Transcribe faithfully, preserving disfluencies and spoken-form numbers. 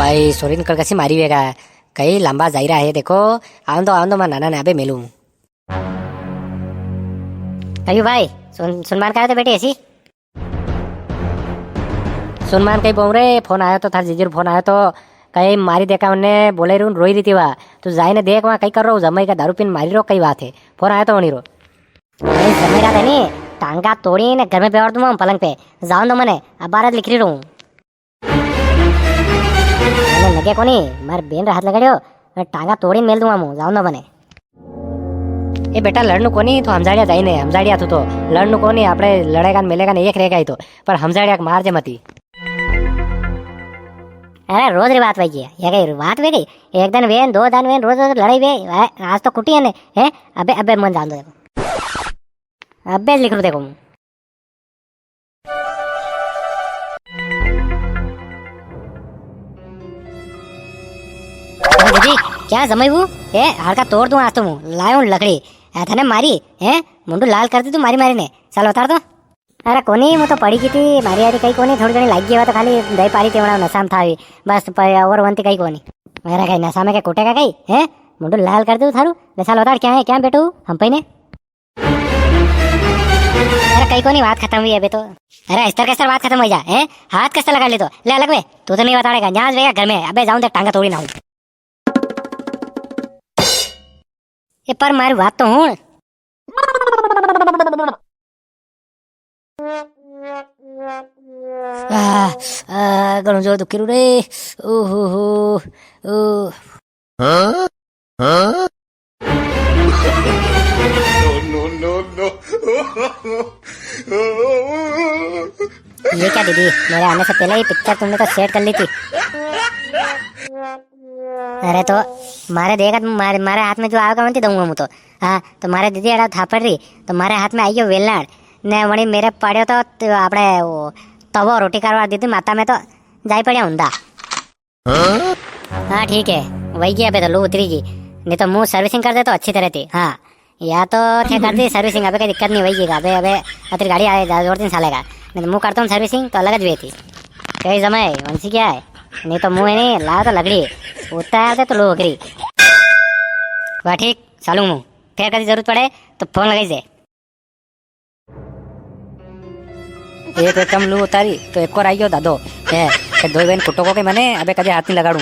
भाई, सोरी ने कल कसी मारी वेगा, कई लंबा जाई रहा है, देखो। आवन दो, आवन दो, मां नाना ने अबे मेलूं। कई भाई, सुन, सुनमान का आयो तो बेटी ऐसी? सुनमान कई बोल रे, फोन आयो तो, थार जीजी रो फोन आयो तो, कई मारी देखा उन्ने, बोले रू रोई री थी वा। तू जाई ने देख वां कई कर रो, जमाई का दारू पीन मारी रो, कई बात है। फोन आयो तो वणी रो। अरे जमाई रा था नी, टांगा तोड़ी ने घर में बेवाड़ दूंगा हूँ पलंग पे। जावन दो मने, अबार ज लिख री रहूं। मने लगे कोनी, मार बेन रे हाथ लगाड़ियो, मैं टांगा तोड़ी मेल दूंगा हूँ, जावन दो मने। ए बेटा, लड़नू कोनी, तो हमजाड़िया जाई ने, हमजाड़िया तू तो। लड़नू कोनी, आपणे लड़ेगा न मिलेगा न, एक रहेगा ही तो। पर हमजाड़िया के मार जे मती। अरे, रोज री बात वही है, ये कई बात वे गई? एक दिन वे, दो दिन वे, रोज रोज लड़ाई वे। आ-, आज तो कुटी है ने, हैं? अबे, अबे मन जान दो। अबे लिख रू देखो। अरे दीदी, क्या जमाई वो? ए, हाड़का तोड़ दूं आज तो मूं। लायो हूँ लकड़ी। ए, थने मारी, हैं? मुंडू लाल कर दी तू मारी मारी ने। चल उतार तो। अरे कोनी, मूं तो पड़ी की थी, मारी यारी कई कोनी, थोड़ी घणी लागी गई वा तो खाली दही पारी तेवड़ा नशा में था अभी। बस प-, और वंती कई कोनी। मेरा कई नशा में के कुटेगा कई, हैं? मुंडू लाल कर दी तू थारू। ले चल उतार, क्या है, क्या बेटू? हम पे ने। अरे कई कोनी, बात खत्म हुई अबे तो। अरे इस तरह कैसे बात खत्म हो जा, हैं? हाथ कैसे लगा ले तो? ले अलग वे, तू तो नहीं बताड़ेगा, न्याज वेगा घर में, अबे जाऊं दे टांगा तोड़ी ना हूं। ए पर मारी बात तो हुण। आ, आ, घणो जोर दुखी रू रे। ओहो हो, ओ। हाँ? हाँ? No, no, no, no। ये क्या दीदी, मेरे आने से पहले ही पिक्चर तुमने तो सेट कर ली थी। अरे तो मारे देखा, मारे, मारे हाथ में जो आवेगा, वंती दूंगा हूं तो। हाँ, तो मारे दीदी अड़ा थापड़ री, तो मारे हाथ में आई गयो वेलण, ने वणी मेरे पड़्यो तो, तो आपणे वो तवो रोटी करवा दी थी माता में, तो जाई पड़्या हुंदा। हाँ? हाँ, ठीक है, वही गया अबे तो लू उतरी गई, नी तो मूं सर्विसिंग कर देतो अच्छी तरह थी। हाँ, या तो थे कर दी सर्विसिंग, अबे कोई दिक्कत नी होगी। अबे, अबे अतरी गाड़ी आए जा, जोर दिन सालेगा, नी तो मूं करता हूँ सर्विसिंग तो अलग ज वे थी। कई जमाए वंशी क्या है, नी तो मूं है नी, ला तो लगड़ी, उतार दे तो लू उतरी। वाह, ठीक, चालू मूं, फिर कदी जरूरत पड़े तो फोन लगाई जे। एक एकम लू उतारी तो एक और आई गयो दादो। ए, ए दो बहन कुटो को के मने अबे कदे हाथ नी लगाड़ू।